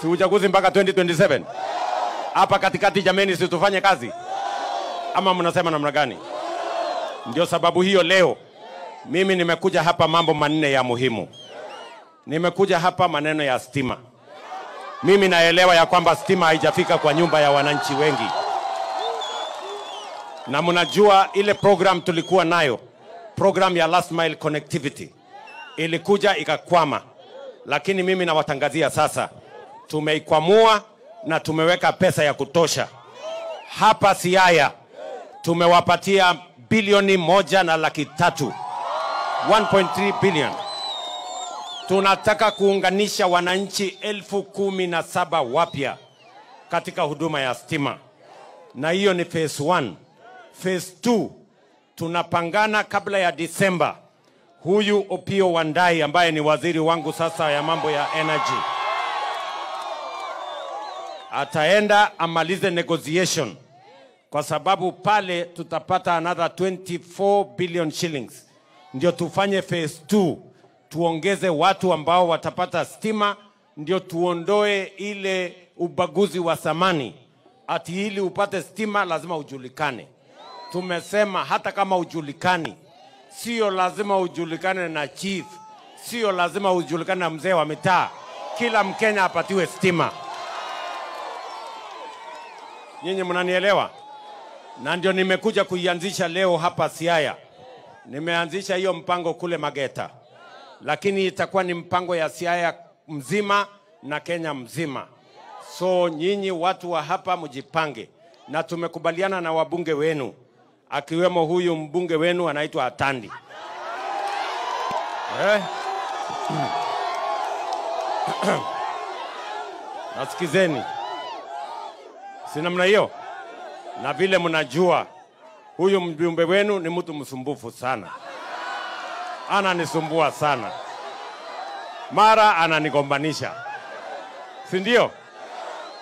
Si uchaguzi mpaka 2027? Hapa katikati jameni, si tufanye kazi? Ama mnasema namna gani? Ndio sababu hiyo leo mimi nimekuja hapa mambo manne ya muhimu. Nimekuja hapa maneno ya stima. Mimi naelewa ya kwamba stima haijafika kwa nyumba ya wananchi wengi. Na mnajua ile program tulikuwa nayo, program ya last mile connectivity, ilikuja ikakwama. Lakini mimi nawatangazia sasa, tumeikwamua na tumeweka pesa ya kutosha. Hapa Siaya tumewapatia 1,300,000,000, 1.3 billion. Tunataka kuunganisha wananchi 17,000 wapya katika huduma ya stima. Na hiyo ni phase 1. Phase 2 tunapangana kabla ya Disemba. Huyu Opiyo Wandayi ambaye ni waziri wangu sasa ya mambo ya energy ataenda amalize negotiation, kwa sababu pale tutapata another 24 billion shillings. Ndio tufanye phase 2, tuongeze watu ambao watapata stima, ndio tuondoe ile ubaguzi wa samani ati ili upate stima lazima ujulikane. Tumesema hata kama ujulikani, sio lazima ujulikane na chief, sio lazima ujulikane na mzee wa mitaa. Kila Mkenya apatiwe stima. Nyinyi mnanielewa? Na ndio nimekuja kuianzisha leo hapa Siaya. Nimeanzisha hiyo mpango kule Mageta, lakini itakuwa ni mpango ya Siaya mzima na Kenya mzima. So nyinyi watu wa hapa mjipange. Na tumekubaliana na wabunge wenu, akiwemo huyu mbunge wenu anaitwa Atandi. Nasikizeni. Si namna hiyo? Na vile mnajua huyu mjumbe wenu ni mtu msumbufu sana. Ananisumbua sana. Mara ananigombanisha. Si ndio?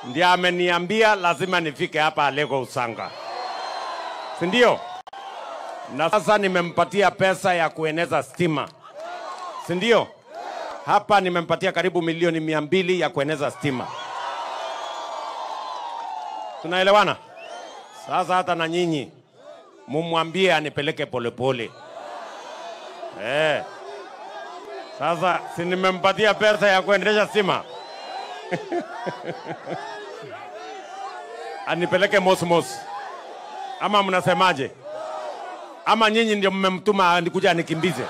Ndiye ameniambia lazima nifike hapa Alego Usanga. Si ndio? Na sasa nimempatia pesa ya kueneza stima. Si ndio? Hapa nimempatia karibu 200,000,000 ya kueneza stima. Tunaelewana? Sasa hata na nyinyi mumwambie anipeleke polepole. Sasa si nimempatia pesa ya kuendesha stima? Anipeleke mos mos. Ama mnasemaje? Ama nyinyi ndio mmemtuma nikuja anikimbize?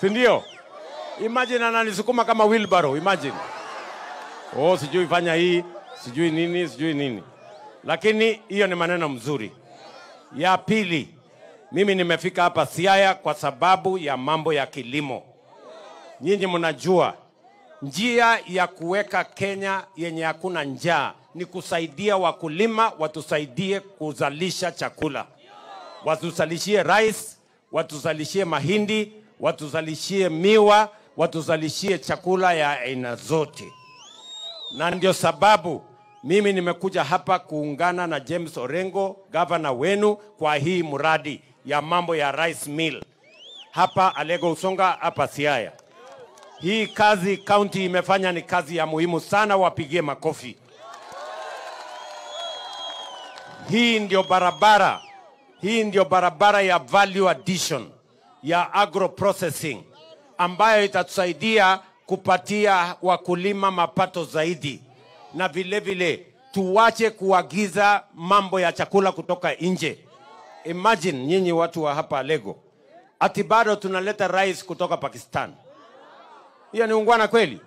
Si ndio? Imagine ananisukuma kama wheelbarrow, imagine. Oh, sijui fanya hii, sijui nini, sijui nini. Lakini hiyo ni maneno mzuri. Ya pili, mimi nimefika hapa Siaya kwa sababu ya mambo ya kilimo. Nyinyi mnajua njia ya kuweka Kenya yenye hakuna njaa ni kusaidia wakulima watusaidie kuzalisha chakula. Watuzalishie rice, watuzalishie mahindi, watuzalishie miwa, watuzalishie chakula ya aina zote. Na ndio sababu mimi nimekuja hapa kuungana na James Orengo, governor wenu, kwa hii mradi ya mambo ya rice mill hapa Alego Usonga, hapa Siaya. Hii kazi county imefanya ni kazi ya muhimu sana, wapigie makofi. Hii ndio barabara, hii ndio barabara ya value addition, ya agro processing, ambayo itatusaidia kupatia wakulima mapato zaidi. Na vile vile tuwache kuagiza mambo ya chakula kutoka nje. Imagine nyinyi watu wa hapa Alego, ati bado tunaleta rice kutoka Pakistan. Hiyo ni ungwana kweli?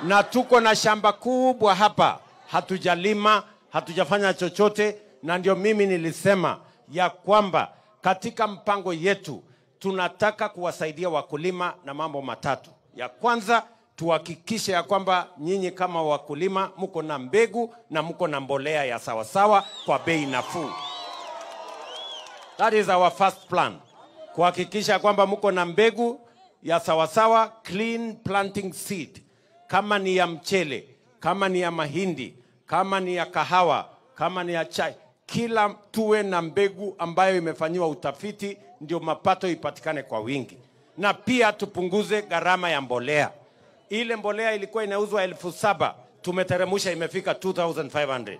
Na tuko na shamba kubwa hapa, hatujalima, hatujafanya chochote. Na ndio mimi nilisema ya kwamba katika mpango yetu tunataka kuwasaidia wakulima na mambo matatu. Ya kwanza, tuhakikishe ya kwamba nyinyi kama wakulima mko na mbegu na mko na mbolea ya sawasawa kwa bei nafuu. That is our first plan. Kuhakikisha kwamba mko na mbegu ya sawasawa, clean planting seed. Kama ni ya mchele, kama ni ya mahindi, kama ni ya kahawa, kama ni ya chai, kila tuwe na mbegu ambayo imefanyiwa utafiti, ndio mapato ipatikane kwa wingi. Na pia tupunguze gharama ya mbolea. Ile mbolea ilikuwa inauzwa 7,000, tumeteremusha imefika 2,500.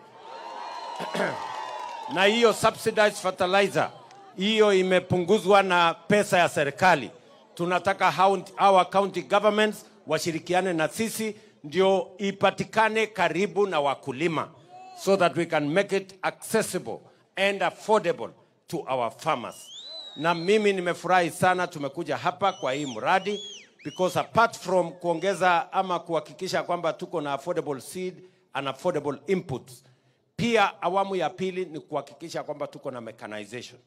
Na hiyo subsidized fertilizer hiyo imepunguzwa na pesa ya serikali. Tunataka our county governments washirikiane na sisi ndio ipatikane karibu na wakulima, so that we can make it accessible and affordable to our farmers. Na mimi nimefurahi sana tumekuja hapa kwa hii mradi, because apart from kuongeza ama kuhakikisha kwamba tuko na affordable seed and affordable inputs, pia awamu ya pili ni kuhakikisha kwamba tuko na mechanization.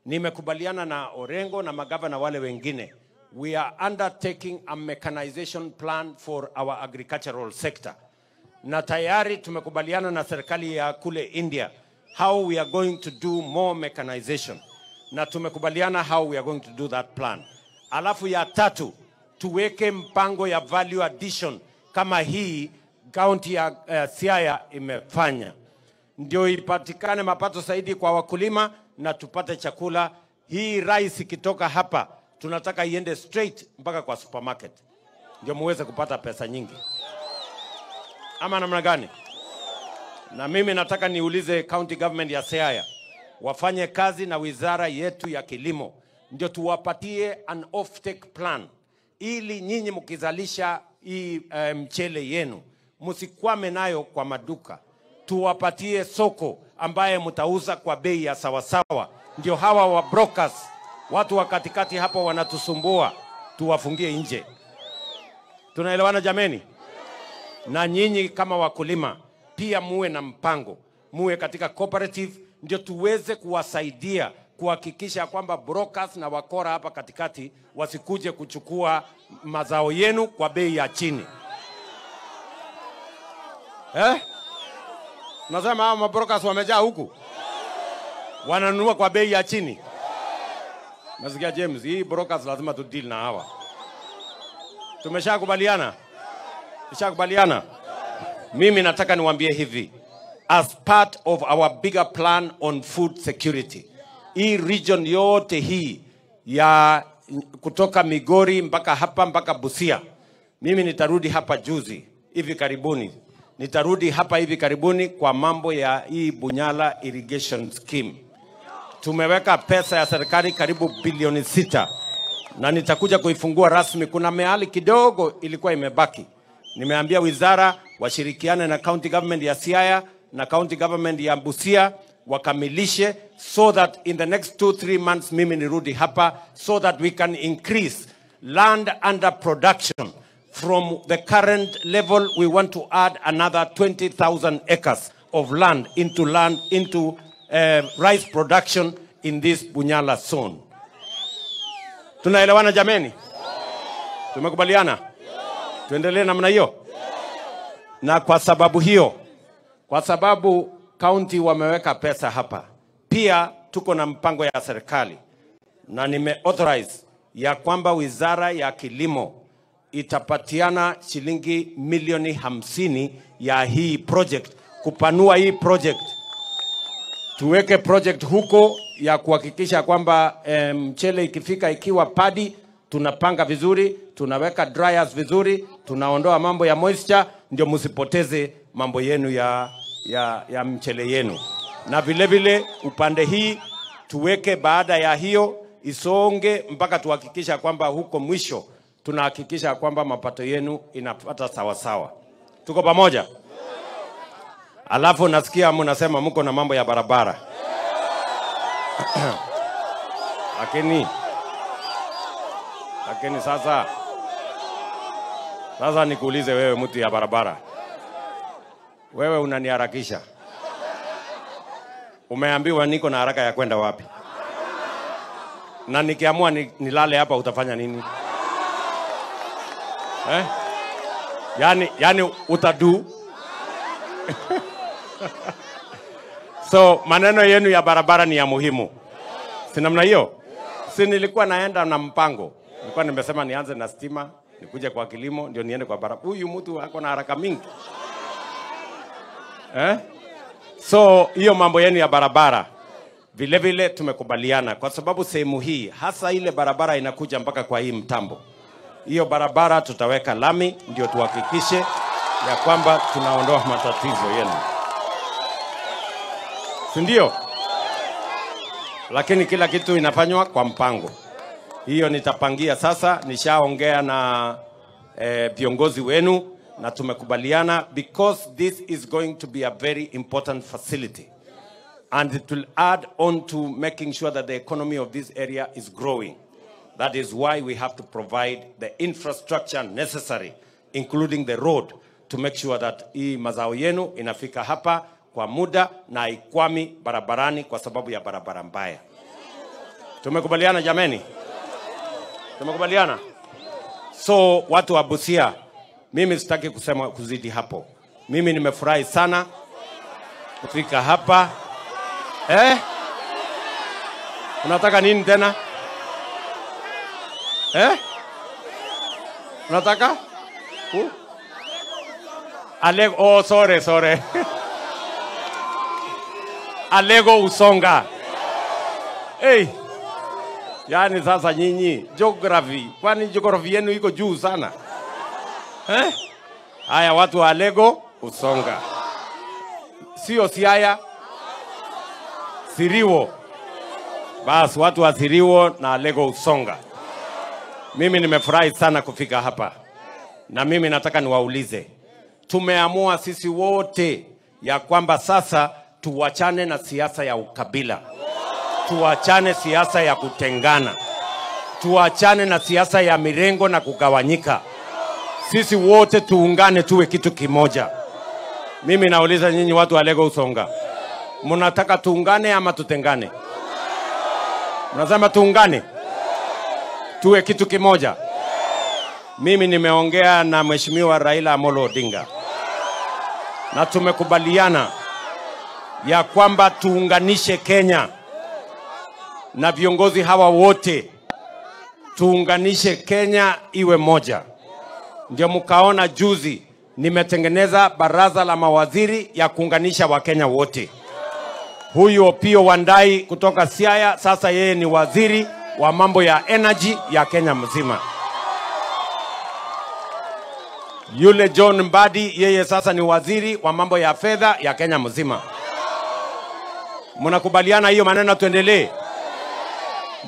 Nimekubaliana na Orengo na magavana wale wengine. We are undertaking a mechanization plan for our agricultural sector. Na tayari tumekubaliana na serikali ya kule India how we are going to do more mechanization. Na tumekubaliana how we are going to do that plan. Alafu ya tatu, tuweke mpango ya value addition kama hii county ya Siaya imefanya. Ndio ipatikane mapato zaidi kwa wakulima na tupate chakula. Hii rice ikitoka hapa tunataka iende straight mpaka kwa supermarket, ndio muweze kupata pesa nyingi. Ama namna gani? Na mimi nataka niulize county government ya Siaya wafanye kazi na wizara yetu ya kilimo, ndio tuwapatie an off-take plan, ili nyinyi mkizalisha hii mchele yenu msikwame nayo kwa maduka. Tuwapatie soko ambaye mtauza kwa bei ya sawasawa. Ndio hawa wa brokers, watu wa katikati hapo wanatusumbua, tuwafungie nje. Tunaelewana jameni? Na nyinyi kama wakulima pia muwe na mpango, muwe katika cooperative, ndio tuweze kuwasaidia kuhakikisha kwamba brokers na wakora hapa katikati wasikuje kuchukua mazao yenu kwa bei ya chini. Nasema hao mabrokers wamejaa huku, wananunua kwa bei ya chini. Nasikia James, hii brokers lazima tu deal na hawa. Tumeshakubaliana? Tumeshakubaliana? Mimi nataka niwaambie hivi, as part of our bigger plan on food security, hii region yote hii ya kutoka Migori mpaka hapa mpaka Busia, mimi nitarudi hapa juzi hivi karibuni. Nitarudi hapa hivi karibuni kwa mambo ya hii Bunyala irrigation scheme. Tumeweka pesa ya serikali karibu bilioni 6 na nitakuja kuifungua rasmi. Kuna mehali kidogo ilikuwa imebaki. Nimeambia wizara washirikiane na county government ya Siaya na county government ya Busia wakamilishe, so that in the next 2-3 months mimi nirudi hapa, so that we can increase land under production. From the current level, we want to add another 20,000 acres of land into rice production in this Bunyala zone. Tunaelewana jameni? Tumekubaliana? Tuendelee namna hiyo? Na kwa sababu hiyo, kwa sababu county wameweka pesa hapa, pia tuko na mpango ya serikali, na nime authorize ya kwamba wizara ya kilimo itapatiana shilingi milioni 50 ya hii project, kupanua hii project. Tuweke project huko ya kuhakikisha kwamba mchele ikifika ikiwa padi, tunapanga vizuri, tunaweka dryers vizuri, tunaondoa mambo ya moisture, ndio msipoteze mambo yenu ya mchele yenu. Na vile vile upande hii tuweke baada ya hiyo isonge mpaka tuhakikisha kwamba huko mwisho tunahakikisha kwamba mapato yenu inapata sawa sawa. Tuko pamoja? Alafu nasikia mnasema mko na mambo ya barabara. Lakini sasa nikuulize wewe mtu ya barabara. Wewe unaniharakisha. Umeambiwa niko na haraka ya kwenda wapi? Na nikiamua nilale hapa utafanya nini? Yani utadu. So maneno yenu ya barabara ni ya muhimu. Si namna hiyo? Si nilikuwa naenda na mpango. Nilikuwa nimesema nianze na stima, nikuje kwa kilimo, ndio niende kwa barabara. Huyu mtu ako na haraka mingi. So hiyo mambo yenu ya barabara vile vile tumekubaliana, kwa sababu sehemu hii hasa ile barabara inakuja mpaka kwa hii mtambo. Hiyo barabara tutaweka lami ndio tuhakikishe ya kwamba tunaondoa matatizo yenu. Si ndio? Lakini kila kitu inafanywa kwa mpango. Hiyo nitapangia sasa, nishaongea na viongozi wenu na tumekubaliana, because this is going to be a very important facility and it will add on to making sure that the economy of this area is growing. That is why we have to provide the infrastructure necessary, including the road, to make sure that hii mazao yenu inafika hapa kwa muda na haikwami barabarani kwa sababu ya barabara mbaya. Tumekubaliana jameni? Tumekubaliana? So watu wa Busia, mimi sitaki kusema kuzidi hapo. Mimi nimefurahi sana kufika hapa. Eh? Unataka nini tena? Eh? Unataka? Alego, oh sorry. Alego Usonga. Hey. Yaani sasa nyinyi geography, kwani geography yenu iko juu sana? Eh? Haya watu wa Alego Usonga. Sio Siaya, Siriwo. Bas watu wa Siriwo na Alego Usonga. Mimi nimefurahi sana kufika hapa. Na mimi nataka niwaulize. Tumeamua sisi wote ya kwamba sasa tuwachane na siasa ya ukabila. Tuachane siasa ya kutengana. Tuachane na siasa ya mirengo na kugawanyika. Sisi wote tuungane tuwe kitu kimoja. Mimi nauliza nyinyi watu wa Alego Usonga, mnataka tuungane ama tutengane? Mnasema tuungane? Tuwe kitu kimoja. Mimi nimeongea na Mheshimiwa Raila Amolo Odinga na tumekubaliana ya kwamba tuunganishe Kenya na viongozi hawa wote, tuunganishe Kenya iwe moja. Ndio mkaona juzi nimetengeneza baraza la mawaziri ya kuunganisha Wakenya wote. Huyu Opiyo Wandayi kutoka Siaya sasa yeye ni waziri wa mambo ya energy ya Kenya mzima. Yule John Mbadi yeye sasa ni waziri wa mambo ya fedha ya Kenya mzima. Mnakubaliana hiyo maneno tuendelee?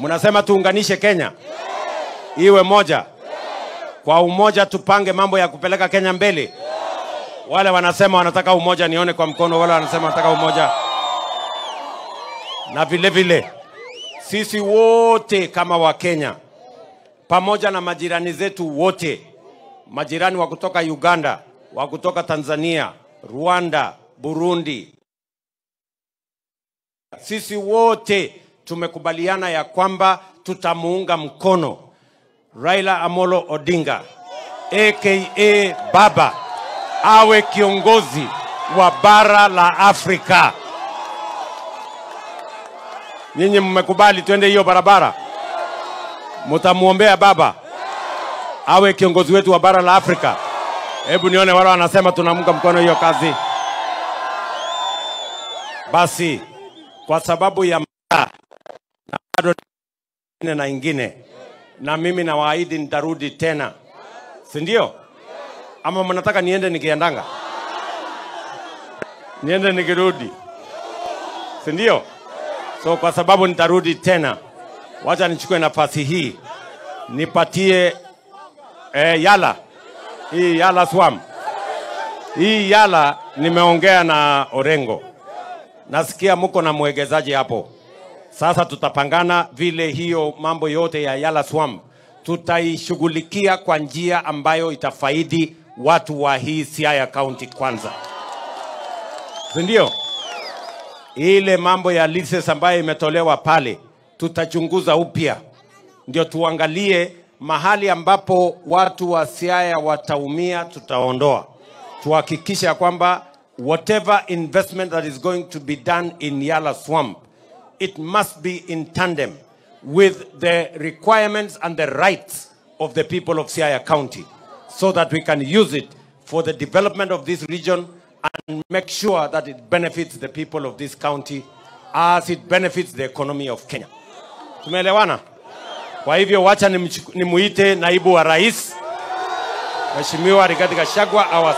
Mnasema tuunganishe Kenya iwe moja. Kwa umoja tupange mambo ya kupeleka Kenya mbele. Wale wanasema wanataka umoja nione kwa mkono, wale wanasema wanataka umoja. Na vile vile sisi wote kama wa Kenya pamoja na majirani zetu wote, majirani wa kutoka Uganda, wa kutoka Tanzania, Rwanda, Burundi, sisi wote tumekubaliana ya kwamba tutamuunga mkono Raila Amolo Odinga aka Baba awe kiongozi wa bara la Afrika. Nyinyi mmekubali twende hiyo barabara? Mtamuombea Baba awe kiongozi wetu wa bara la Afrika? Hebu nione wale wanasema tunamunga mkono hiyo kazi. Basi kwa sababu ya na bado na ingine, na mimi nawaahidi nitarudi tena, si ndio? Ama mnataka niende nikiendanga? Niende nikirudi, si ndio? So kwa sababu nitarudi tena, wacha nichukue nafasi hii nipatie Yala. Hii Yala Swam. Hii Yala nimeongea na Orengo. Nasikia mko na mwegezaji hapo. Sasa tutapangana vile hiyo mambo yote ya Yala Swam tutaishughulikia kwa njia ambayo itafaidi watu wa hii Siaya County kwanza. Si ndio? Ile mambo ya leases ambayo imetolewa pale tutachunguza upya, ndio tuangalie mahali ambapo watu wa Siaya wataumia, tutaondoa. Tuhakikishe kwamba whatever investment that is going to be done in Yala Swamp, it must be in tandem with the requirements and the rights of the people of Siaya County, so that we can use it for the development of this region and make sure that it benefits the people of this county as it benefits the economy of Kenya. Tumeelewana? Kwa hivyo wacha nimuite naibu wa rais, Mheshimiwa Rigathi Gachagua awa